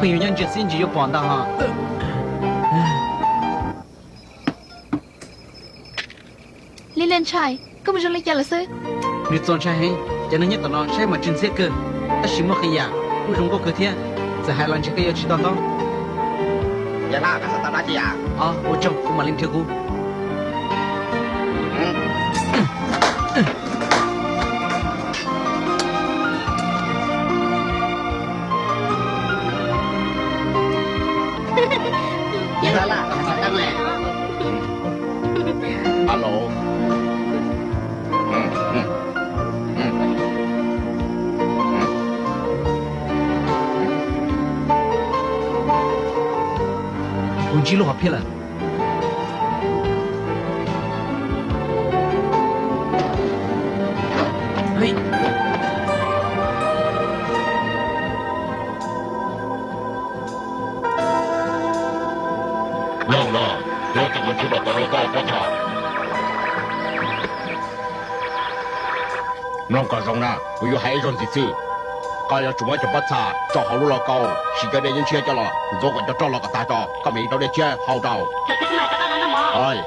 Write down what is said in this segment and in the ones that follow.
Yuav nyob ntsia xwb ntsis yuav pom ntag ho. Li Lis ntshai, koj mus zoo li cas lawm xwb? Nws txaus ntshai heev, cov neeg nyob tom no saib mas ntxhiab kawg, tab sis muaj qee yam kuj zoo nkauj kawg thiab, txawm hais los ntshe koj yuav tsis to taub. Yog lawm, koj xav tau dab tsi? Ua tsaug, kuv mam li nrhiav kuv. Alo. Kuv ntsib lub hom phiaj lawm. Mloog no, kuv tseem mus nrhiav kom tau lub pob txha. Mloog kom zoo na, kuv yuav hais ib zaug ntxiv xwb. Koj yuav tsum muab cov pob txha tso hauv lub lauj kaub, siv cov dej ntshiab coj los ntxuav kom cov roj los kom tag tso, koj mam li rau dej tshiab hau rau.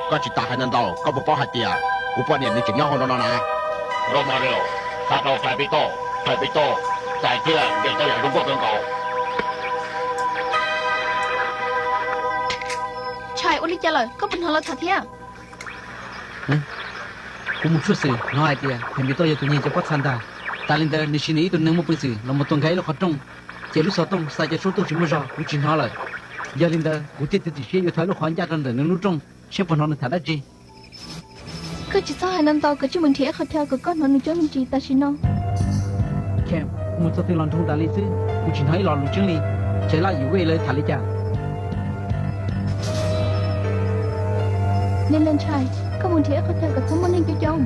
Koj tsis tas hais ntau ntau, koj puas paub hais tias kuv poj niam nws tseem nyob hauv no no na? Romario, xa rau Pepito, Pepito, txais thiab ntes tau yam zoo nkauj kawg nkaus. Ntshai, ua li cas lawm, koj puas hnov lawv tham thiab? Kuv mus tshuaj xwm hnov hais tias Pepito yog tus nyiag cov pob txha ntag. Tas li ntawd nws siv nws ib tug neeg muaj peev xwm los mus tua nkag ib lub qhov rooj, ces lub xov tooj xa cov suab tuaj tsis muaj zog kuv tsis hnov lawm. Yog li ntawd kuv thiaj txiav txim siab yuav thov ib lub qhov ncaj rau ntawm nws lub rooj, saib puas hnov nws tham dab tsi. Koj tsis txhob hais ntau ntau, koj cia li mus nrhiav ib qho chaw kom koj hnov nws cov me ntsis tam sim no. Kem, kuv mus txog twg los nroo tas li xwb, kuv tsis hnov ib lo lus tseeb li. Ces laj yus wej lawv tham li cas? Li Lis ntshai, koj mus nrhiav ib qho chaw kom txhob muaj neeg coob coob.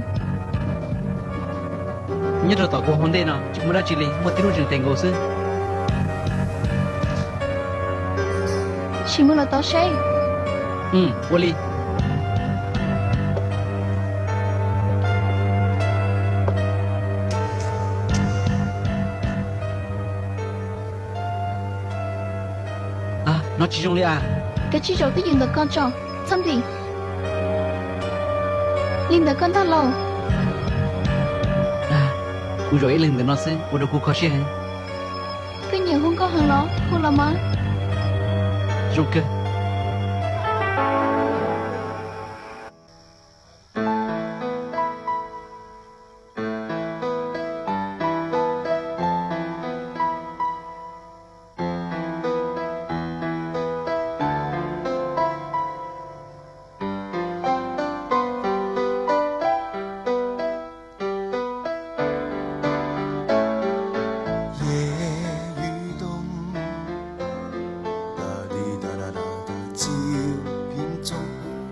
Nyob rau tom kuv hauv ntej no tsis muaj dab tsi li, muaj tib lub zeem tes nkaus xwb. Sim mus los tod seb. Ua li. Nov tsis zoo li as. Kev tsis zaum twb ywm ntawm koj tso, txhob ntim. Li ntawd koj ntag lauj. Kuv zaum ib leeg ntawm no xwb ua rau kuv kho siab heev. Koj nyiam hu nkauj heev los hu los mas. Zoo kawg.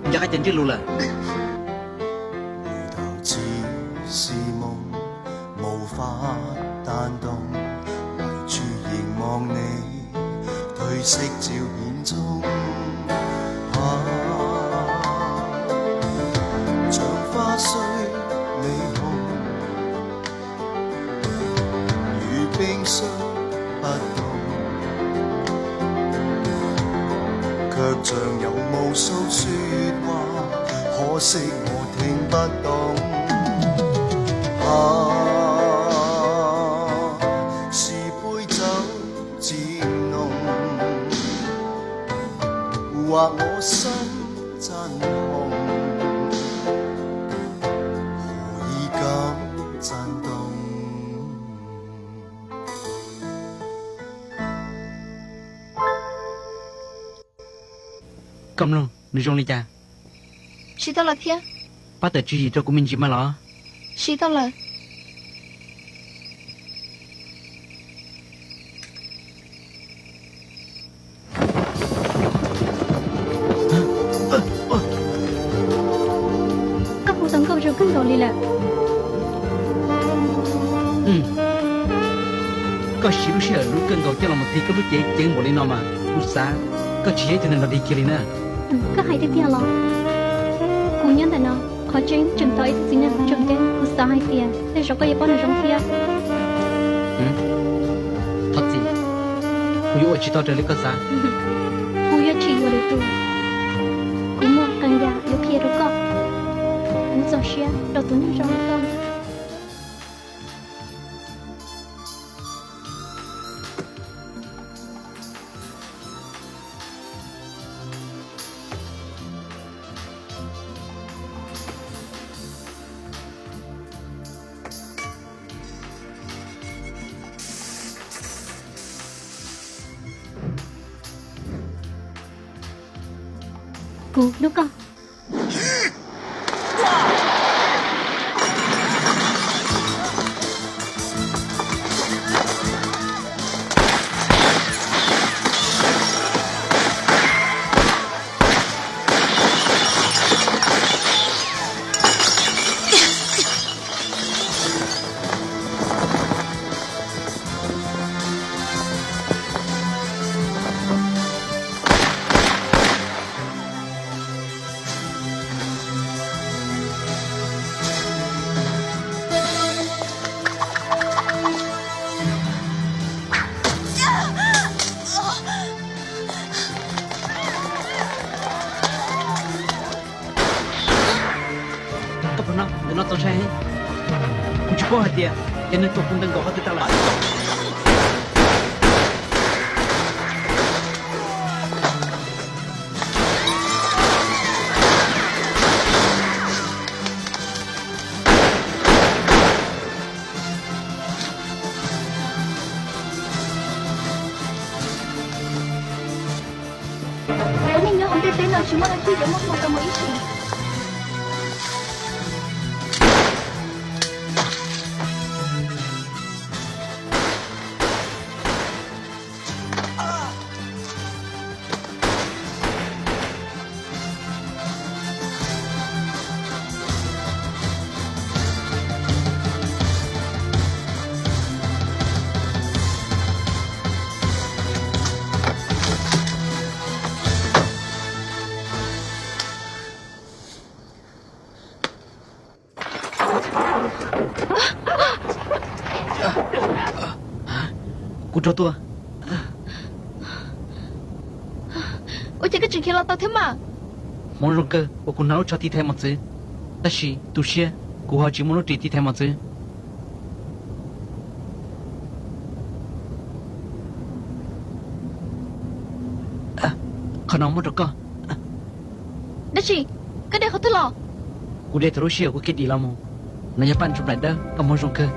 Nco qab cov ntsej lus lawm. Koj mloog, nws zoo li cas? Siv tau lawm thiab. Pab tawm tswv yim rau kuv me ntsis mas los. Siv tau lawm. Koj hu tau nkauj zoo kawg nkaus li lawm. Koj siv lub sij hawm luv kawg nkaus coj los mus tig koj lub cev ceev npaum li no mas kuv xav koj tsis yog ib tug neeg nrog dig kiag li na. Koj hais tiag tiag los? Kuv nyob ntawm no, qhov tseeb tseem tos ib tug txiv neej tseem ceeb, kuv xav hais tias tej zaum koj yuav pom nws zoo thiab. Thov txim. Kuv yuav ua tsis tau raws li koj xav. Kuv yuav tsim yuav lwm tus. Kuv muaj qee yam yuav qhia rau koj. Kuv txaus siab rau tus neeg zoo li koj. Kuv hlub koj. Koj puas hnov ntawm no txaus ntshai heev? Kuv tsis paub hais tias cov neeg tuaj puv nkaus qhov twg tag lawm. Cov neeg nyob hauv ntiaj teb no tsis muaj leej twg yuav muaj hmoo rau mus ib sim. Kuv raug tua. Ua cas koj tseem khiav los tau thiab mas? Hmoov zoo kawg uas kuv hnav lub tsho tiv thaiv mos txwv, tab sis tu siab kuv ho tsis muaj lub ris tiv thaiv mos txwv. Qhov no muab rau koj. Dab tsi? Koj de qhov twg los? Kuv de thaum lub sij hawm kuv khiav dim los mus. No yog paj ntsuj nplaim dawb, koj muag zoo kawg.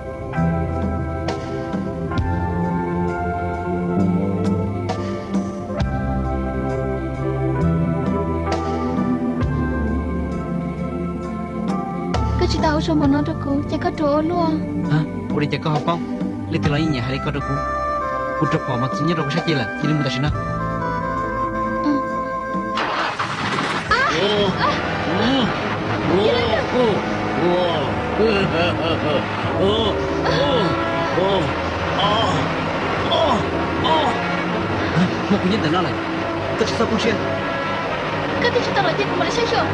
Koj tsis tau ua zoo npaum no rau kuv, ces koj rov ua luaj. Ua li cas koj ho paub? Leej twg los yeej nyiam hais li ko rau kuv. Kuv raug pom mos txwv nyob rau kuv sab ceg lawm, cia li mus tam sim no. Muaj kuv nyob ntawm no lawm, koj tsis txhob poob siab. Koj twb tsis tau los ces kuv mam li saib xyuas.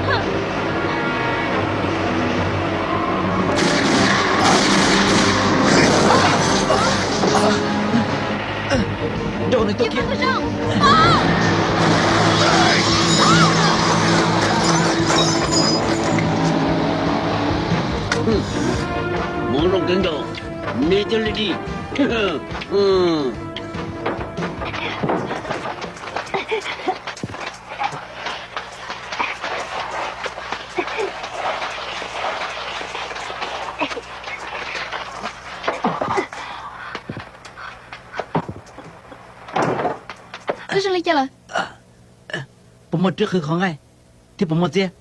Nrog nws tuaj kiag. Hmoov zoo kawg nkaus, me thiaj li dim. Wb zoo li cas lawm? Puas muaj rwb qhwv qhov nqaij thiab puas muaj txiab?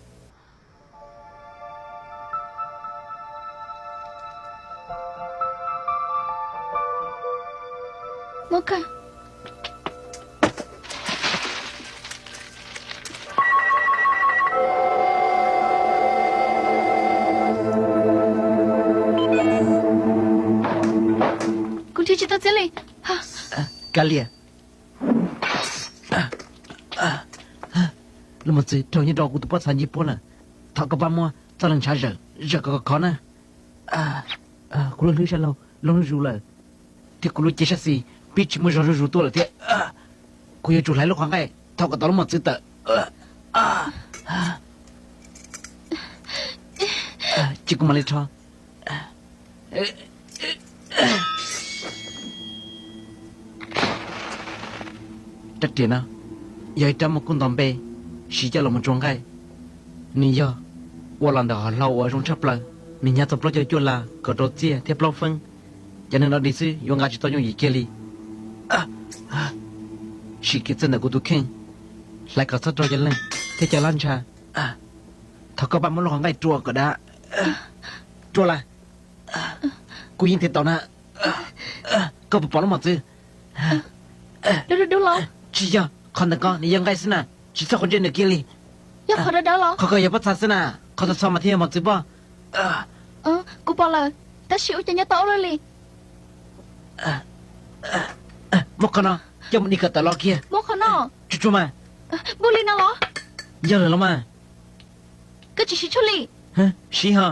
Muaj kawg. Kuv nrhiav tsis tau txiab li. Kav liam. Los mus txwv raug nyob rau kuv tus pob txha ncej puab lawm. Thov koj pab muab txoj leeg ntshav zawm zawm kom khov khov na. Kuv lub hlwb sab laug loog zuj zus lawm, thiab kuv lub cev sab xis pib tsis muaj zog zuj zus tuaj lawm thiab. Kuv yuav tsum hlais lub qhov nqaij thaum kom tau lub mos txwv tawm. Cia kuv mam li rho. Rab riam no yog ib rab muaj kub nto npe, siv coj los mus tsua nqaij. Nws yog ua los ntawm hom hlau uas zoo tshaj plaws, nws hnyav txog plaub caug cuaj las kom rau txiaj thiab plaub feeb. Cov neeg dog dig xwb yuav nqa tsis tau yooj yim kiag li. Sim kiag txog ntawm kuv tus kheej, hlais kom txhob raug cov leeg thiab cov lab ntsha. Thov koj pab muab lub qhov nqaij rua kom dav. Rua lawm. Kuv yeej nthe tau na. Koj puas pom lub mos txwv? Tsis yog, qhov ntawm ko nws yog nqaij xwb na, tsis txhob quav ntsej nws kiag li. Yog qhov dawb dawb los? Qhov ko yog pob txha xwb na, qhov txho txho mas thiaj yog mos txwv pob. Kuv pom lawm, tab sis ua cas nyob tau ua luaj li? Muab qhov no coj mus di kom tawm los kiag. Muab qhov no. Tsuag tsuag mas. Npaum li no los? Yog lawm los mas. Koj tsis siv tshuaj li? Siv ho.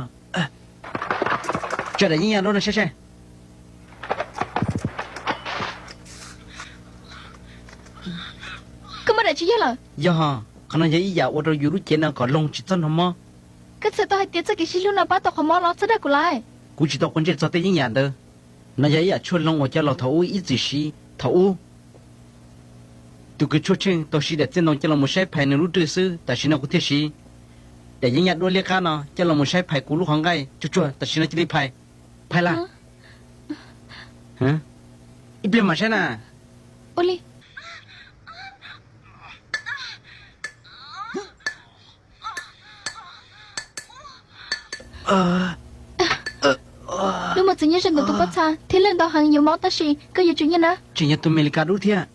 Tso daim yeeb yaj duab no saib saib. Koj muab daim tsis yog lawm? Yog ho, qhov no yog ib yam ua rau yus lub cev no kom loo tsis txhob hnov mob. Koj txhais tau hais tias txoj kev sib hlub no pab tau qhov mob los txhob dag kuv lawm. Kuv tsis tau quav ntsej txog tej yeeb yam ntawd. No yog ib yam tshuaj loo uas cov laus thaum ub ib txwm siv. Thaum ub tus kws tshuaj tsheej tau siv daim txiaj ntoo coj los mus saib phais nws lub rwj xwb, tam sim no kuv thiaj siv daim yeeb yaj duab liab qab no coj los mus saib phais kuv lub qhov nqaij tsuag tsuag, tam sim no cia li phais. Phais lawm. Ib pliag mam saib na. Ua li. Lub mos txwv nyob ze ntawm tus pob txha thiab lwj ntau heev yuav mob tab sis koj yuav tsum nyiaj na. Tseem yog tus Amelikas dub thiab.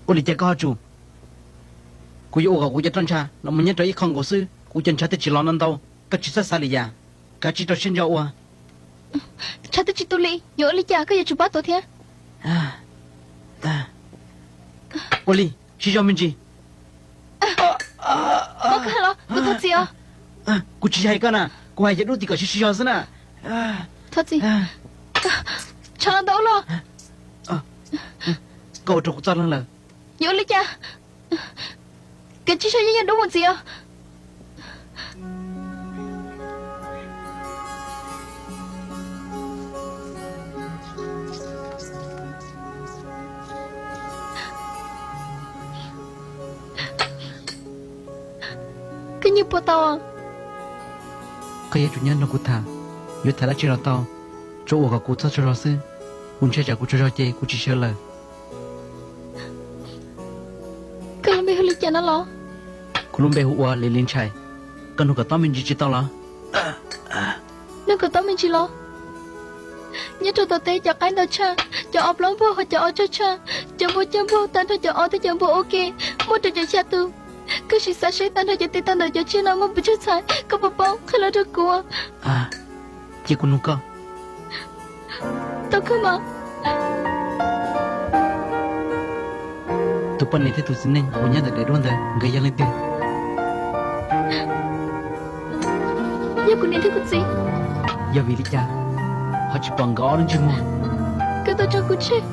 Ua li cas koj ho tsum? Kuv yuav ua kom kuv cov roj ntsha los mus nyob rau ib qho nkaus xwb, kuv cov ntshav thiaj tsis los no ntau. Koj tsis txhob xav li yam, kav tsij rau siab ntso ua. Ntshav twb tsis tu li, yuav ua li cas koj yuav tsum pab tau thiab. Ua li, siv zog me ntsis. Koj los, kuv thov txim os. Kuv tsis hais koj na, kuv hais yawg dub tim kom siv siv zog xwb na. Thov txim. Tshav los ntau ua luaj. Koj ua rau kuv txoj leeg lawm. Yuav ua li cas? Kav tsij sau yeeb yaj duab mus txiav os. Koj nyiag puas tau? Koj yuav tsum nyob nrog kuv tham, yuav tham dab tsi los tau, tsuas ua kom kuv txhob tsaug zog xwb. Kuv ntshai tsam kuv tsaug zog ces kuv tsis sawv lawm. Koj lub npe hu li cas no los? Kuv lub npe hu ua Lis Lis Ntshais. Koj nug kom tob me ntsis tsis tau los? Nug kom tob me ntsis los? Nyob rau tom teb cov qaib ntau tshaj, cov os plaub npuag ho cov os tsawg tshaj, cov npua coj npuag tag nrho cov os thiab cov npua ua ke, muaj rau caum xya tus. Koj sim xav seb tag nrho cov tes taw ntawm cov tsiaj no muaj pes tsawg txhais, koj puas paub qhia los rau kuv. Cia kuv nug koj. Tau kawg mas. Tus poj niam thiab tus txiv neej uas nyob ntawm daim duab ntawd nkawd yog leej twg? Yog kuv niam thiab kuv txiv. Yog vim li cas ho tsis pom nkawd ob lub ntsej muag? Nkawd tau tso kuv tseg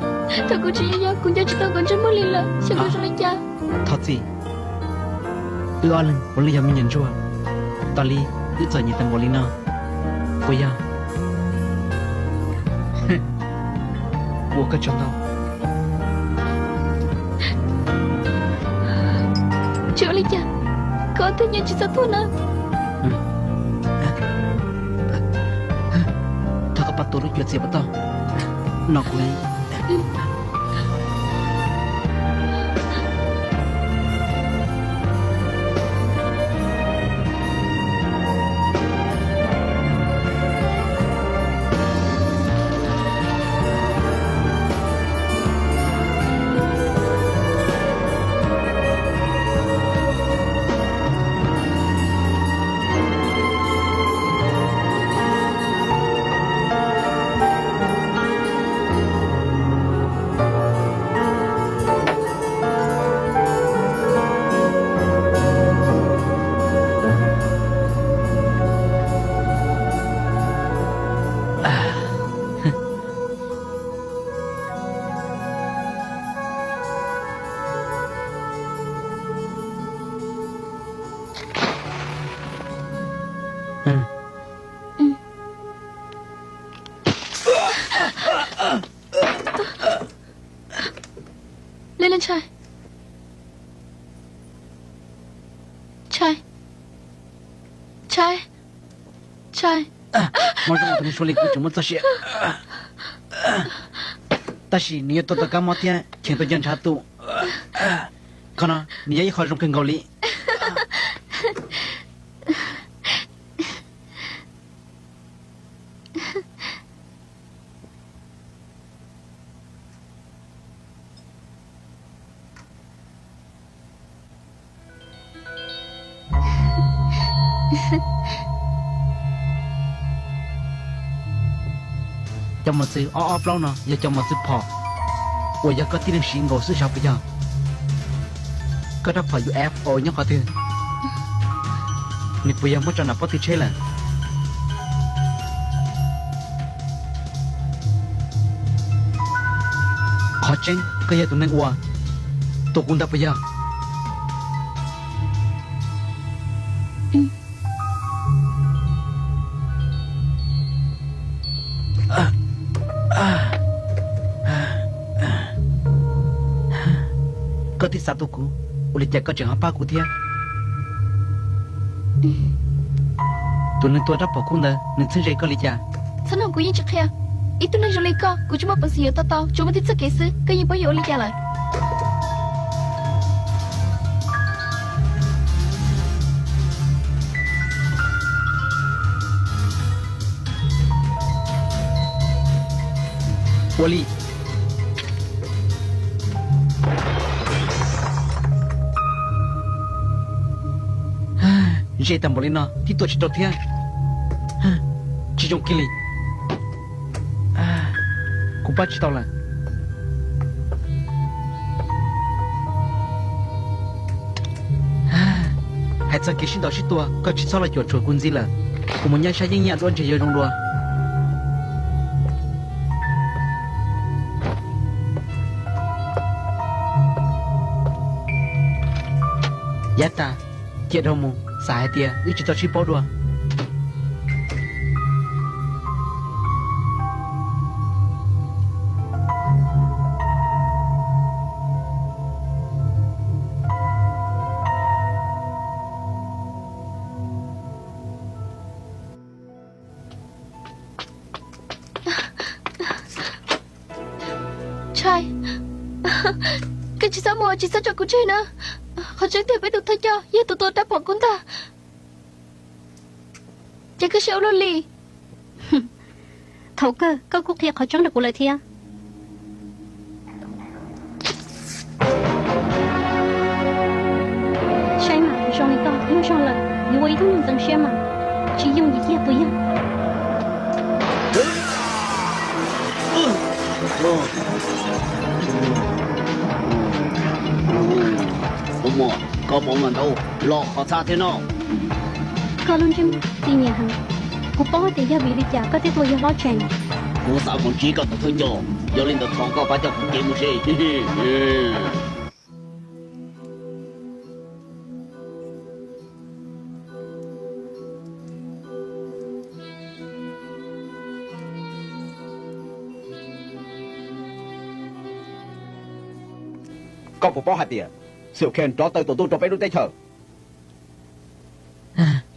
thaum kuv tseem yau yau, kuv nco tsis tau nkawd ntsej muag li lawm, xyov nkawd zoo li cas. Thov txim. Wb ob leeg puav leej yog me nyuam ntsuag, tas li wb txom nyem tau npaum li no, puas yog? Ua koj tsaug ntau. Tsis ua li cas, koj ob tug nyob tsis txog tuaj na. Thov koj pab tuav lub cuab txiav puas tau? No kuv. Lej Lej Ntshai. Ntshai. Ntshai. Ntshai. Mob zoo tus neeg Suav Lis kuj tseem muaj txoj sia. Tab sis nws yuav tuaj tau kab mob thiab cheem tuaj nco ntshav tus. Qhov no nws yog ib qho zoo kawg nkaus li. Cov mos txwv ob ob plaub no yog cov mos txwv phom uas yog koj tib neeg siv nkaus xwb sav puas yog? Koj rab phom U F O nyob qhov twg? Nws puas yog muab tso nram pob tw tsheb lawm? Qhov tseeb koj yog tus neeg uas tua kuv ntawd puas yog? Koj twb xav tua kuv, ua li cas koj tseem ho pab kuv thiab? Tus neeg tua rab phom kub ntawd nws txheeb ze koj li cas? Txhob nug kuv yeej tsis qhia. Ib tug neeg zoo li koj kuv tsis muaj peev xwm yuav tau tau, tsuas muaj tib txoj kev xwb, koj yeej paub yuav ua li cas lawm. Ua li. Ze tag npaum li no twb tua tsis tau thiab. Tsis zoo kiag li. Kuv pab tsis tau lawm. Hais txog kev sib ntaus sib tua koj tsis txhob los cuam tshuam kuv ntxiv lawm. Kuv mus nyob sab yeeb yaj duab ntshe yuav zoo dua. Yav tas, cia dhau mus, xav hais tias wb tsis tau sib paub dua. Ntshai, koj tsis txhob mus, tsis txhob tso kuv tseg na. Qhov tseeb tiag peb tus thawj coj yog tus tua rab phom kub ntag. Ces koj siab ua luaj li. Thaum kawg koj kuj qhia qhov tseeb rau kuv lawm thiab. Saib mas, zoo li koj muaj zog lawm, yuav ua ib tug neeg ntxeev siab mas tsis yooj yim kiag puas yog? Koj puas mam ntaus los qhov txha thiab no? Koj lub ntsej muag txi nyiam heev. Kuv paub hais tias yog vim li cas koj thiaj tua yawg hlob tseem. Kuv xav mus ntsib koj tus thawj coj, yog li ntawd thov koj pab coj kuv kev mus seb. Koj puas paub hais tias Xiaum Khe nrov taw tuam tuaj rau peb lub teb chaws?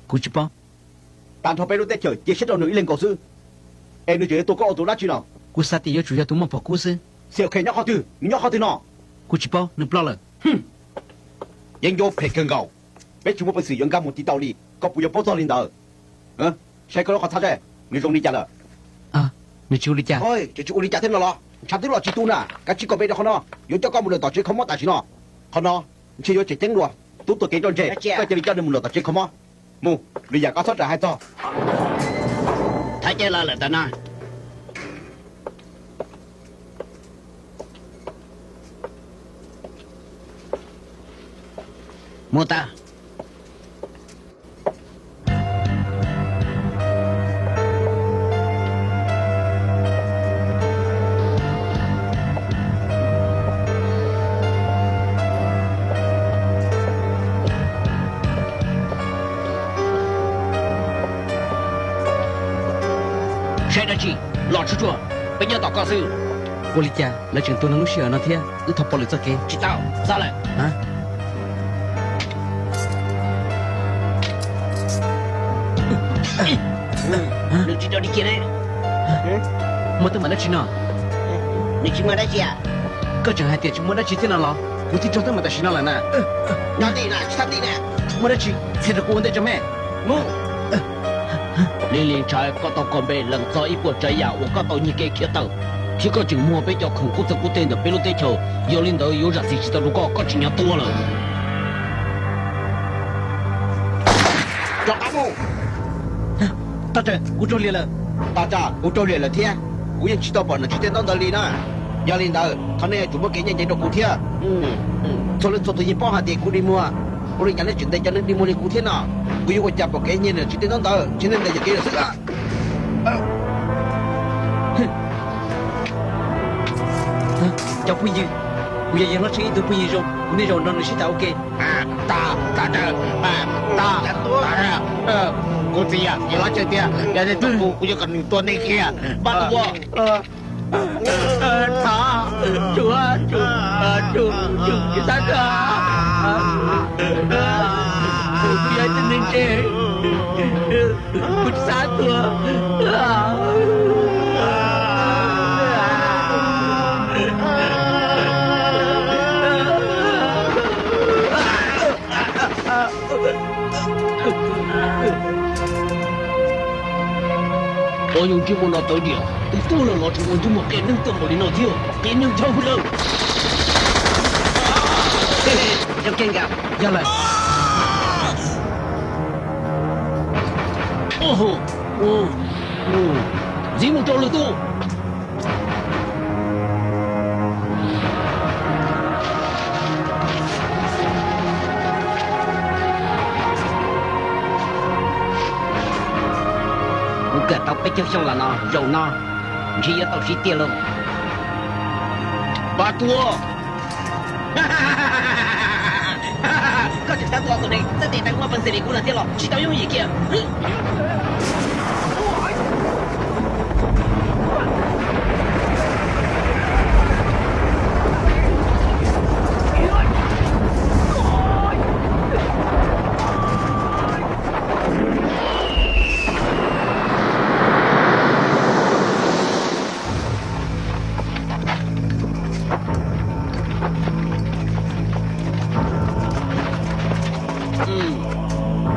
Kuv tsis paub. Tag nrho peb lub teb chaws cia siab rau nws ib leeg nkaus xwb, es nws tseem yuav tua koj ua tus dab tsi no? Kuv xav tias yuav tsum yog tus muaj phom kub xwb. Xiaum Khe nyob qhov twg? Nws nyob qhov twg no? Kuv tsis paub, nws ploj lawm. Yeeb ncuab phem kawg nkaus, peb tsis muaj peev xwm yuav nkag mus tiv tau li. Koj puas yuav paub txog li ntawd? Saib koj lub qhov txhab seb nws zoo li cas lawm. Nws tsis ua li cas. Tseem tsis ua li cas thiab no los? Ntshav twb los tsis tu na, kav tsij kom npe rau qhov no, yuav coj koj mus lawm tom tsev kho mob tam sim no. Qhov no ntshe yuav tseem ceeb dua. Tub tuaj kev ncoj ntseg, koj cia li coj nws mus lawm tom tsev kho mob. Mus, lwm yam koj txhob rawm hais txog. Thaj Caij los lawm ntag na. Mus tag. Saib dab tsi los tsuag tsuag? Peb nyob tos koj xwb. Ua li cas lawv tseem tuag neeg lub sij hawm no thiab? Wb thov pom lwm txoj kev. Tsis tau, txhob lawm. Nws tsis rov dim kiag ne. Muaj teeb meem dab tsi no? Nws tsis muaj dab tsi. Koj tseem hais tias tsis muaj dab tsi thiab no los? Kuv twb raug teeb meem tam sim no lawm na. Nyob tim na, tsis thab tim na. Muaj dab tsi qhia rau kuv ua ntej tso me. Mus. Li Lis Ntshav, koj tau kho npe lees txog ib puas tsav yam uas koj tau nyiag kev khiav tawm, thiab koj tseem muag peb cov khoom qub txeeg qub teg ntawm peb lub teb chaws. Yog li ntawd yuav zam txim tsis tau rau koj, koj tseem yuav tuag lawm. Rov qab mus. Tag, kuv raug liam lawm. Tag, kuv raug liam lawm thiab. Kuv yeej tsis tau pom nws tsis tej ntaub ntawv li na. Yog li ntawd thov nej yuav tsum muab kev ncaj ncees rau kuv thiab. Txhua leej txhua tus yeej paub hais tias kuv dig muag, ua li cas nej tseem ntes cov neeg dig muag li kuv thiab no? Kuv yuav ua cas pom kev nyiag nws tsis tej ntaub ntawv, tsis nej ntes yog kev xwb. Cov phooj ywg, kuv yog Yawg Hlob Tsheej ib tug phooj ywg zoo, kuv niaj zaus nrog nws sib tham ua ke. Kuv txiv, Yawg Hlob Tsheej tiag, yog nej txhob hu kuv yuav kom nws tua nej kiag. Pab kuv. Thov, tsum, tsum, tsum, tsis xav tuag. Kuv yog ib tug neeg ntse, kuv tsis xav tuag. Ua yus ntsej muag no tawv diam, tus tub los los tseem ua ntsej muag qia neeg tuaj npaum li no thiab, qia neeg dhau lawm. Yog lawm. Ntxiv mus rau lwm tus. Kuv kawm tau peb caug xyoo los no, zaum no ntshe yuav tau siv tiag lauj. Pab tuag. Koj tseem xav tua tus neeg txawj tes taw muaj peev xwm li kuv no thiab los? Tsis tau yooj yim kiag.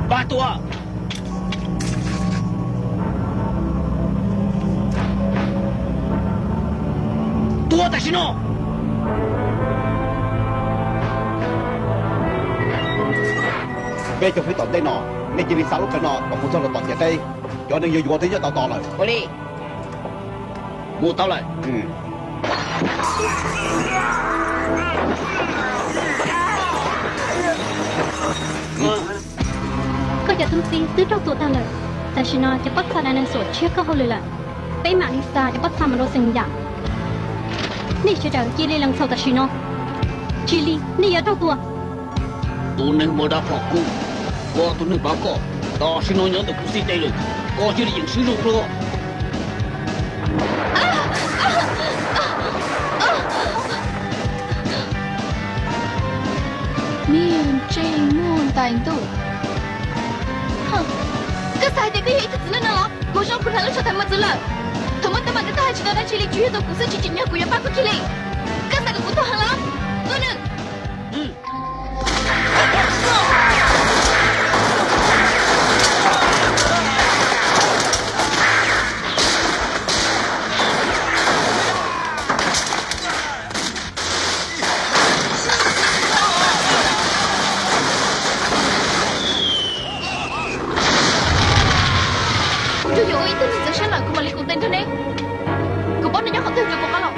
Pab tua. Tua tam sim no. Peb cov peb tom ntej no, nej cia li xa lub plawv no kom mus txog rau tom ciam teb. Cov neeg yuav yuav twb nyob tau tos lawm. Ua li. Mus tau lawm. Koj cov tub txib twb raug tua tag lawm. Tam sim no cov pob txha dab neeg xuam tshiab koj hauj lwm lawm. Peb mam li xa cov pob txha mus rau xeem yam. Nej sawv daws cia li lees txhaum tam sim no, tsis li nej yuav raug tua. Tus neeg muaj dab phom kub, koj tus neeg pab koj, tam sim no nyob ntawm kuv xib teb lawm, koj cia li yeem swb zoo dua. Niag ntsej muag ntais ntuj, koj xav hais tias koj yog ib tug txiv neej no los? Kuv zoo kuv hla lub tsho thaiv mos txwv lawm. Thaum muaj teeb meem koj twb hais tsis tau dab tsi li, tsuas yog tus kuv xwb tsis tsim nyog kuv yuav pab koj kiag li. Koj xav kom kuv tuag heev los? Tua nws. Kuv tsuas yog ua ib tug neeg txawv sab lawm kuv mam li koom tes nrog neb. Kuv paub neb nyob qhov twg, kuv qab los.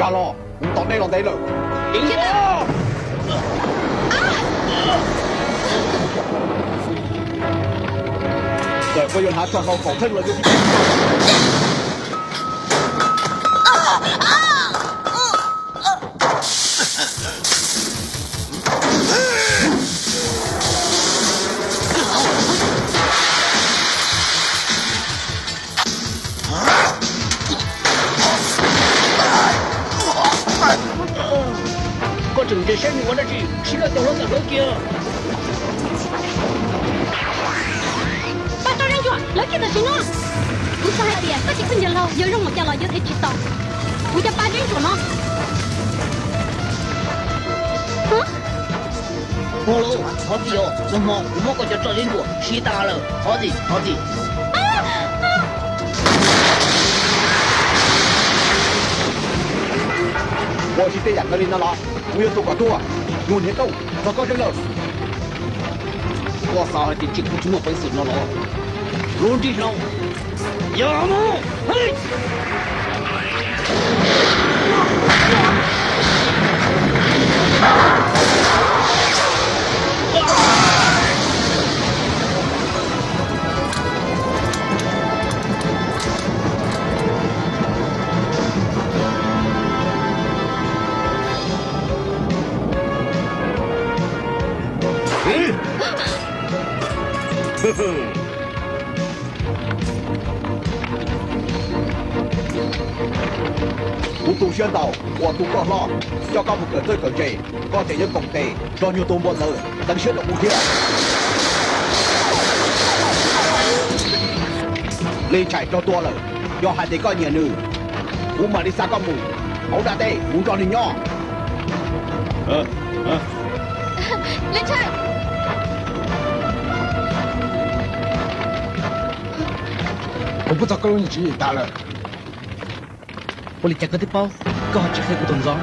Nkag los, kuv tos nej los ntev lawm. Txawm koj yuav hnav txog hlau kaum theej los yuav tsis tau. Koj tseem nres saib nws ua dab tsi, siv koj cov hluav taws hlawv kiag. Pab rau zeb ntsuam, hlawv kiag tam sim no. Kuv xav hais tias koj cov khaub ncaws laug yog zoo mus cas los yuav thev tsis tau kuv cov pab zeb ntsuam no. Ua los, thov txim os, nag hmo kuv muab koj cov roj zeb ntsuam siv tas lawm, thov txim, thov txim. Ua tsis tej yam kawg li no los kuv yuav tua kom tuag. Nyuag niag tooj, txog koj zeej lawm. Koj xav hais tias cia kuv tsis muaj peev xwm no los? Lub nrig hlau, yog mus. Kuv tu siab ntau uas tus koj hlob coj koj mus kawm txawj kawm ntse, koj tseem yuav koom tes nrog nyuag tus npua ntawd txeev siab rau kuv thiab. Li Tshais raug tua lawm, yog hais tias koj nyiam nws, kuv mam li xa koj mus hauv dab teb mus nrog nws nyob. Li Tshais, kuv pub txog koj lub tswv yim tas lawm. Ua li cas koj twb paub, koj ho tsis qhia kuv tus ntxov?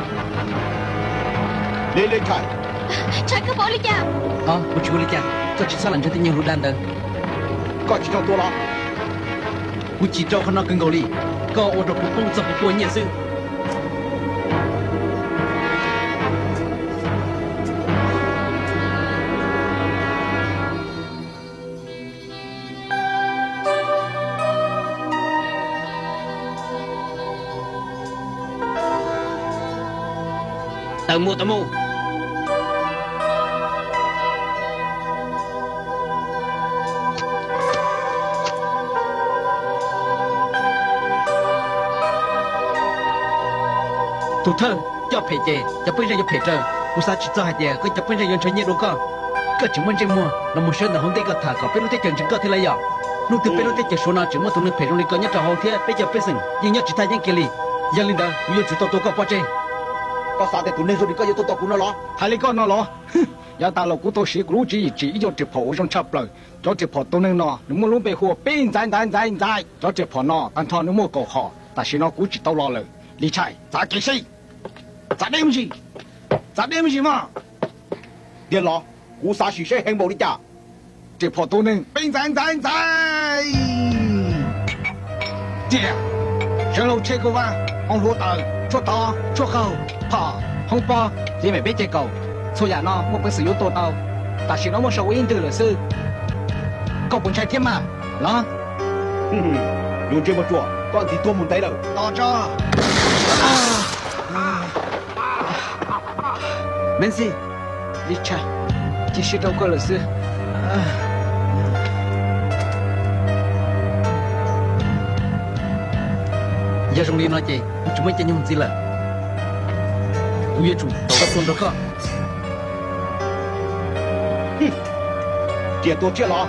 Li Li Tshais, Tshais, koj paub ua li cas? Os, kuv tsis ua li cas, koj tsis txhob lam ntseeg tej nyuag lus dag ntawd. Koj tsis raug tua los? Kuv cim rau qhov no kawg nkaus li, koj ua rau kuv poob txog kuv tua nyiaj xwb. Tawm mus, tawm mus. Tus thawj, coj phem ces cov pej xeem yuav phem raws. Kuv xav tsis txog hais tias koj cov pej xeem yuav ntshaw nyiaj dua koj. Koj tseem muaj ntsej muag los mus sawv ntawm hauv ntej kom tham kom peb lub teb chaws ntseeg koj thiab lawm yom? Hnub twg peb lub teb chaws Suav no tseem muaj tus neeg phem zoo li koj nyob rau hauv thiab peb cov pej xeem yeej nyob tsis thaj yeeb kiag li. Yog li ntawd kuv yuav tsum tau tua koj pov tseg. Koj xav tias tus neeg zoo li koj yuav tuaj tua kuv no los? Hais li koj no los? Yav tas los kuv tau siv kuv lub tswv yim tsim ib co riam phom uas zoo tshaj plaws. Cov riam phom tus neeg no nws muaj lub npe hu ua Peb Ntxaiv Ntxaiv Ntxaiv Ntxaiv. Cov riam phom no tag nrho nws muaj kaum hom, tam sim no kuv tsim tau los lawm. Li Tshais, txav kev seb, txav deb me ntsis, txav deb me ntsis mas. Tiag los? Kuv xav sim seb heev npaum li cas. Riam phom tus neeg Peb Ntxaiv Ntxaiv Ntxaiv. Tiag, sawv laug tsheb kauj vab, hoob hluav taws, tshuaj tov, tshuaj qaug, phom, hoob pob, li mem peb ceg kaum, txhua yam no muaj peev xwm yuav tua tau. Tam sim no muaj sau ua ib ntwg lawm xwb. Koj puas ntshai thiab mas los? Yus ntsej muag ruam, koj ntxiv tuag mus ntev lawm. Tos tso. Menxi, Li Tshais, cia siab rau koj lawm xwb. Yog zoo li no ces kuv tsis muaj ib co nyuag ntxiv lawm. Kuv yuav tsum tau tua nrog koj. Cia tua tsiaj los.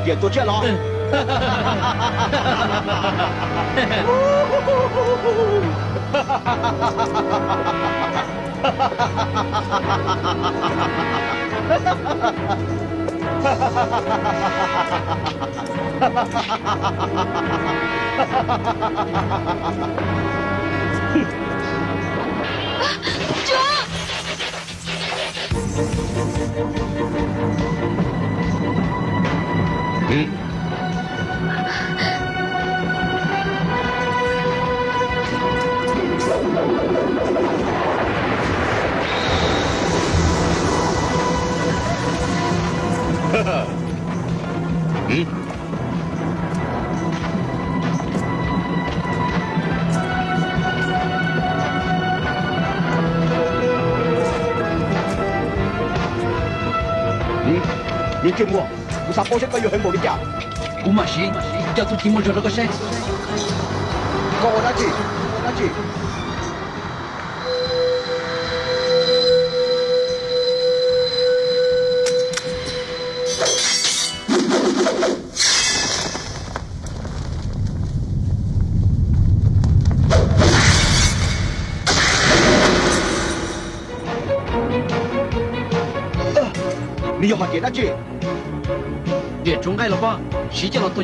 Cia tua tsiaj los. Me ntsej muag, kuv xav paub seb koj yuav heev npaum li cas. Kuv mam siv coj txuj ci muaj zog rau koj saib. Koj ua dab tsi? Ua dab tsi? Nws yog hom riam dab tsi? Riam tsuv nqaij los poj, siv coj los tua